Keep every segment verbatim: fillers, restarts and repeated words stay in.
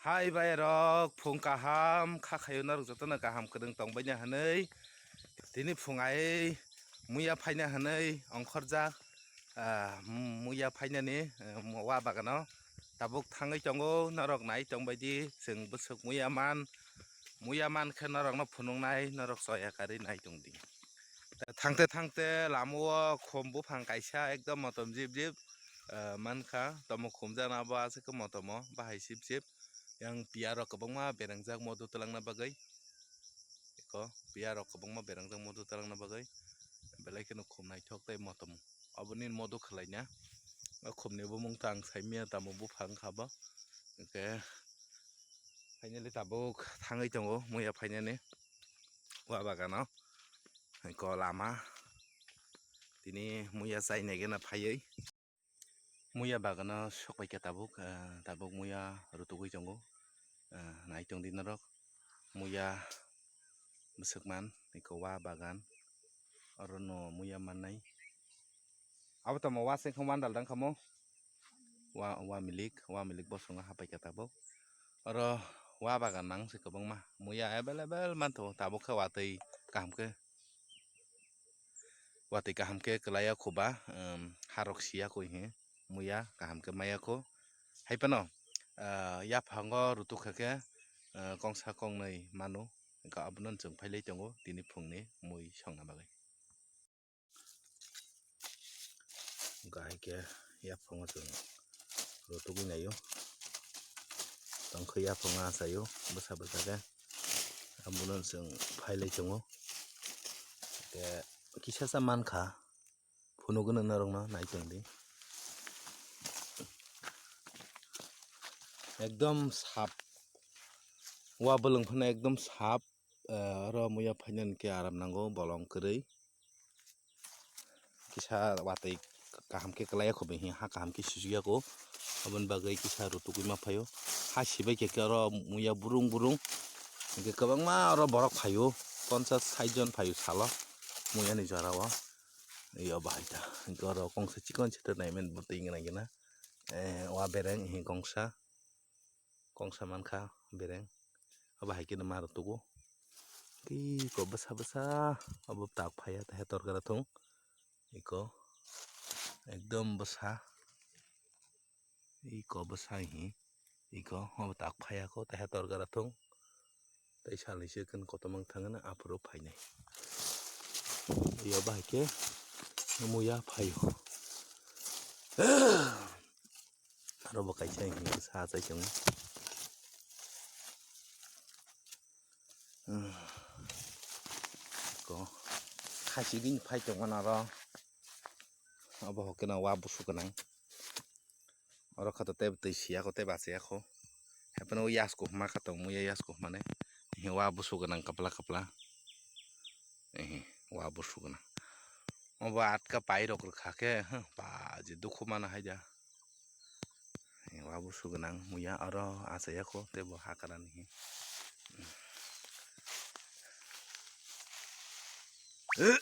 Hai bai rok, phung kaham kha khayo norok jotono kaham kwrwng tongbaina hwnwi. Tini phung ai muya phaina hwnwi ongkhorjak, ah, muya phainani, ah, wa bagano tabuk thangwi tongo. Norok nai tongbaidi, chwng bwswk muya man, muya man khe norokno phunuknai, norok choya karwi nai tongdi. Thangte thangte lama o khum buphang kaisa ekdom motom jip jip, ah, mankha, tomo khumjakna abo aswk khe motomo bahai sip sip. Yang piya rok kwbangma berangjak modo twlangna bagwi. Eko piya rok kwbangma berangjak modo twlangna bagwi. Belai kheno khum naithok tei motom. Aboni modo khwlaina. O khumni bumung ta ang saimanya tamo buphang kha bo. Hwnkhe finally tabuk thangwi tongo muya phainani wa bagano. Eko lama. Tini muya chainai gana phaiwi. Muya bagano sokpaikha tabuk, ah, tabuk muya rutugwi tongo. Ah, naitongdi norok, muya bwswk man, eko wa bagan, orono muya mannai. Abo tamo wa se wngkha wandal dang khamo, wa, wa milik, wa milik bosongo hapaikha tabuk. Oro wa bagan nang se kwbangma, muya available manthogo, tabuk khe watwi kaham khe. Watwi kaham khe kwlaiya kho ba, um, harok siya kho he, muya kaham khe maya kho. Hai phano, ah, yaphango rutuk kha khe, ah, kongsa kongnwi mano, hwnkhe abono chwng phailai tongo tini phungni mui songna bagwi. Hwnkhe hai khe yaphango chwng rutugwi naio. Tongkhe yaphango achaio bwsa bwsa khe. Abono chwng phailai tongo. Hwnkhe kisa sa mankha. Phunugwino norokno naitongdi. Ekdom sap. Wa bwlwng phano ekdom sap. Eh, oro muya phainani khe aram nango, bolong kwrwi. Kisa watwi kaham khe kwlaiya kho bini ha kaham khe susuya kho. Aboni bagwi kisa rutugwi ma phaio. Ha sibai khe oro muya burung burung. Hwnkhe kwbangma oro borok phaio. Ponchas sait jon phaio salo. Muyani jorao. Yo bahai ta. Hwnkhe oro kongsa chikon chikon naiman bwtwi gana gana. Eh, wa bereng hi kongsa. Kongsa mankha bereng. Abo hai khe no ma rwtugo. Tei eko bwsa bwsa abo tak phaiya, tei hetor gra thung. Eko ekdom bwsa. Eko bwsa hi. Eko abo tak phaiya kho, tei hetor gra thung. Tei salnwi se kotomang thangna aphuru phainai. Yo bahai khe muya phaio. Aro bo kaisa hwnwi sa achai tongo. Ko khasi bini phai tongmani aro. Obo hokhe no wa busu gwnang. Oro khato tei twi siya kho, tei bachaya kho. Haphano yasku hma kha tong muya yasku hmani. Wa busu gwnang kapla kapla. Ehe, wa busu gwnang. Obo atka pai rok rwkha khe, huh, ba je dukhu mano hai da. Wa busu gwnang muya oro achaya kho tei bo hakrani. Eh,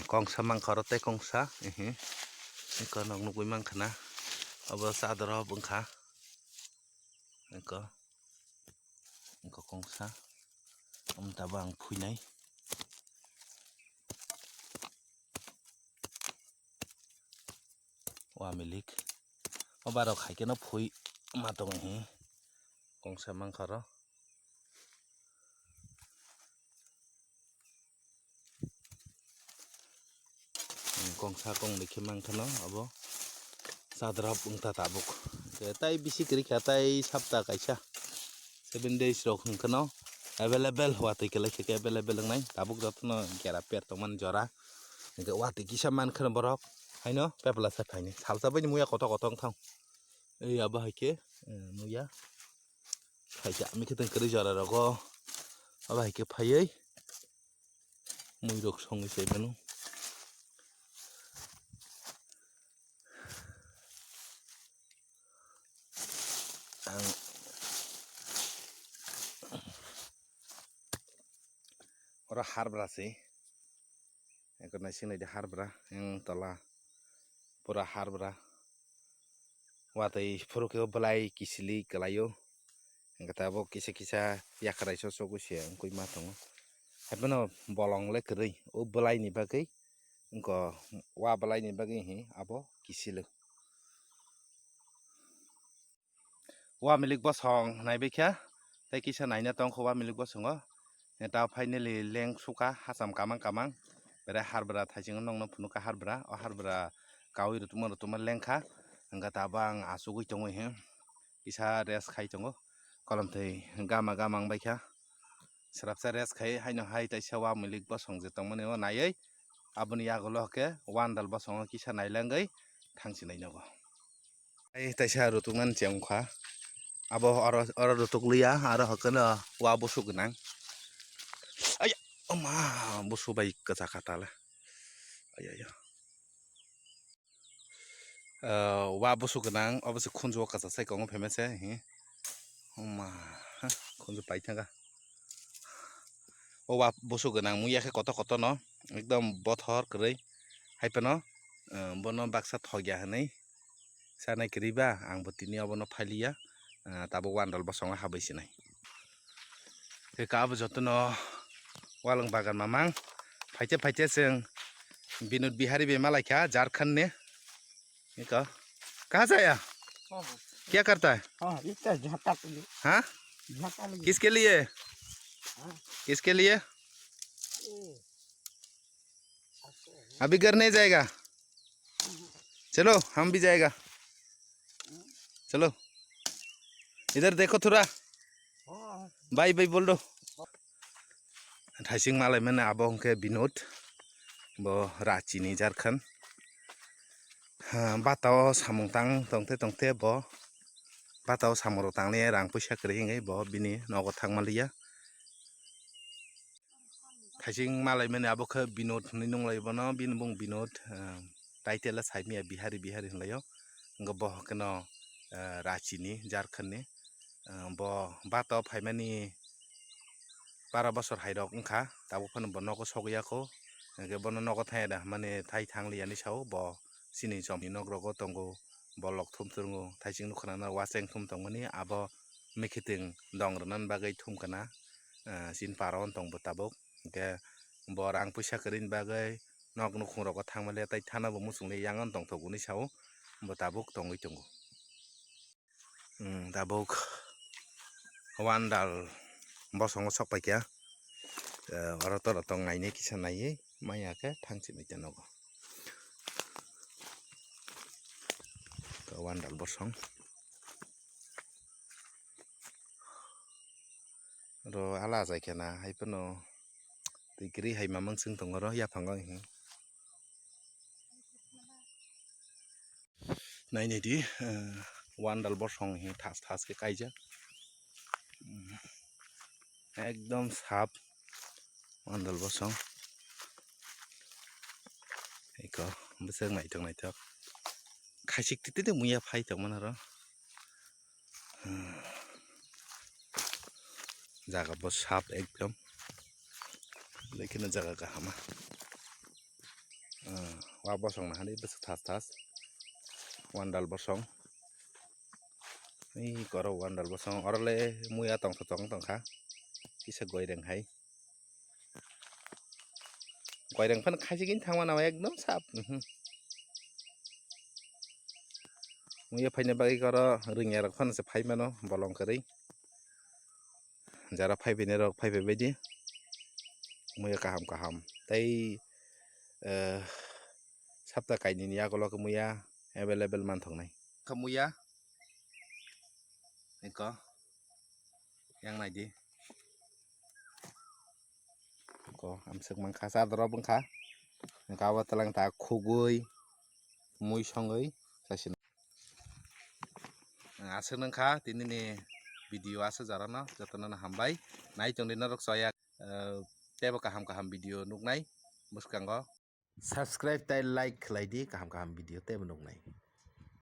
kongsa mankha oro tei kongsa, ehe. Eko nog nugwi mankha na. Obo chador rok wngkha. Eko. Eko kongsa. Omo tabuk ang phuinai. Wa milik. O barok hai khe no phui ma tongo hi. Kongsa mankha oro. Kongsa kongni khe mankha no abo. Chadrap wngta tabuk. Tei bisi kwrwi kha tei sapta kaisa. Seven days rok hwnkhe no available watwi kwlai khe available wngnai. Tabuk jotono gera per tongmani jora. Hwnkhe watwi kisa mankhe no borok haino pepla sai phainai. Salsa bai ni muya kotor kotor wngthang. Ei abo hai khe, eh, muya. Phaikhe ami khe tong kwrwi jora rogo. Abo hai khe phaiwi mui rok songwi sai mano. Ang oro harbra se. Eko naising naidi harbra. Yang tola pura harbra. Watwi phuru khe belai kisili kwlaio. Hwnkhe tabuk kisa kisa yakrai sosogwi se wngwi ma tongo. Haiphano bolong le kwrwi o belaini bagwi wngkha, wa belaini bagwi hi abo kisilo. Wa milik bosong naibaikha tei kisa naina tongkha wa milik bosongo. Ta finally leng suka hacham kamang kamang. Bere harbra thaiching nongno phunukha harbra. O harbra kawi rutuma rutuma lengkha. Hwnkhe tabuk ang achugwi tongwi he kisa rest khai tongo. Kolomthwi gama gama wngbaikha. Srapsa rest khai haino hai taisa wa milik bosong je tongmani o naiwi aboni yagulo khe wandal bosongo kisa nailangwi thangsinai nogo. Ai taisa rutuknani chengkha. Abo oro, oro rutuk liya, aro hwnkhe no wa busu gwnang. Ai, oma, busu bai kwchakha tale. Ai, ai, ai. Ah, wa busu gwnang, obo se khunju o kwchak sai kongo phaima se, hi. Oma, ha, khunju pai thanga. O wa busu gwnang mui ya khe koto koto no, ekdom bothor kwrwi. Hai phano, ah, bono baksa thokya hwnwi sanai kwrwi ba, ang bo tini obono phailiya, ah, tabuk wandal bosongo habwi sinai. Khe ka bo jotono walong bagan mamang. Phaite phaite chwng Binod Bihari bai malaikha Jharkhand ni. Iko. Kahan se aaya? Oh, kya karta hai? Oh, ita jhaka ke liye. Ha? Jhaka liye. Kiske liye? Ha? Kiske liye? Eh. Abhi ghar nahi jayega? Chalo, hum bhi jayega. Chalo. Idhar dekho thoda. Bye bye bol do. Thaising malai mani abo hwnkhe Binod. Bo Ranchi ni Jharkhand. Ha, bata o samung tang tongte tongte bo. Bata o samung rok tangli rang puisa kwrwi hwnkhe bo bini nogo thangma liya. Thaising malai mani abo khe Binod hinwi nunglai bono, bini bung Binod, ah, title saimaya Bihari Bihari hinlaio. Hwnkhe bo hwnkhe no, ah, Ranchi ni, Jharkhand ni. Ah, bo bata o phaimani bara bosor hai rok wngkha, tabuk phano bo nogo sogwi ya kho. Hwnkhe bono nogo thangya da hwnmani thai thang liya ni sao bo chini chomni nok rogo tongo, bolok thum thwrwngo, thaising nukha nang waseng thum tongmani abo mikhiting dong rwnani bagwi thum kana. Ah, chini para o tong bo tabuk. Hwnkhe bo rang puisa kwrwini bagwi nok nukhung rogo thangmani tei thana bo muchungli yang tongthok hwnwi sao bo tabuk tongwi tongo. Hmm, tabuk wandal bosongo sok paikha. Eh, oro toro tong nainai kisa naiwi maya khe thang simi tei nogo. Wandal bosong. Oro ala achai khe na hai phano twi kwrwi hai mamang chwng tongo oro yaphango. Nainai di, eh, wandal bosong hi thas thas khe kaijak. Hmm. Ekdom sap wandal bosong. Eko bwswk naithok naithok. Khaisik twi twi muya phai tongmani oro. Hmm. Jaga bo sap ekdom. Lekin jaga kahama. Hmm. Wa bosong na hani bwswk thas thas. Wandal bosong. Ih, koro wandal bosong. Oro le muya tongtho tong tongkha. Kisa goireng hai. Goireng phano khaisik thangma nang ekdom sap. Mhm. Muya phaina bagwi koro rwngya rok phano se phai mano bolong kwrwi. Jara phai bini rok phai phai baidi. Muya kaham kaham. Tei, eh, sapta kainwi ni yagulo khe muya available man thoknai. Kha muya. Eko. Yang naidi. Ko amswk mankha, chadoro bwngkha. Hwnkhe abo twlang ta khugwi, mui songwi chasina. Aswk nungkha tinini video aswk jorano, jotono hambai. Nai tongdi norok choya, eh, teibo kaham kaham video nuknai bwskango. Subscribe tei like khlai di, kaham kaham video teibo nuknai.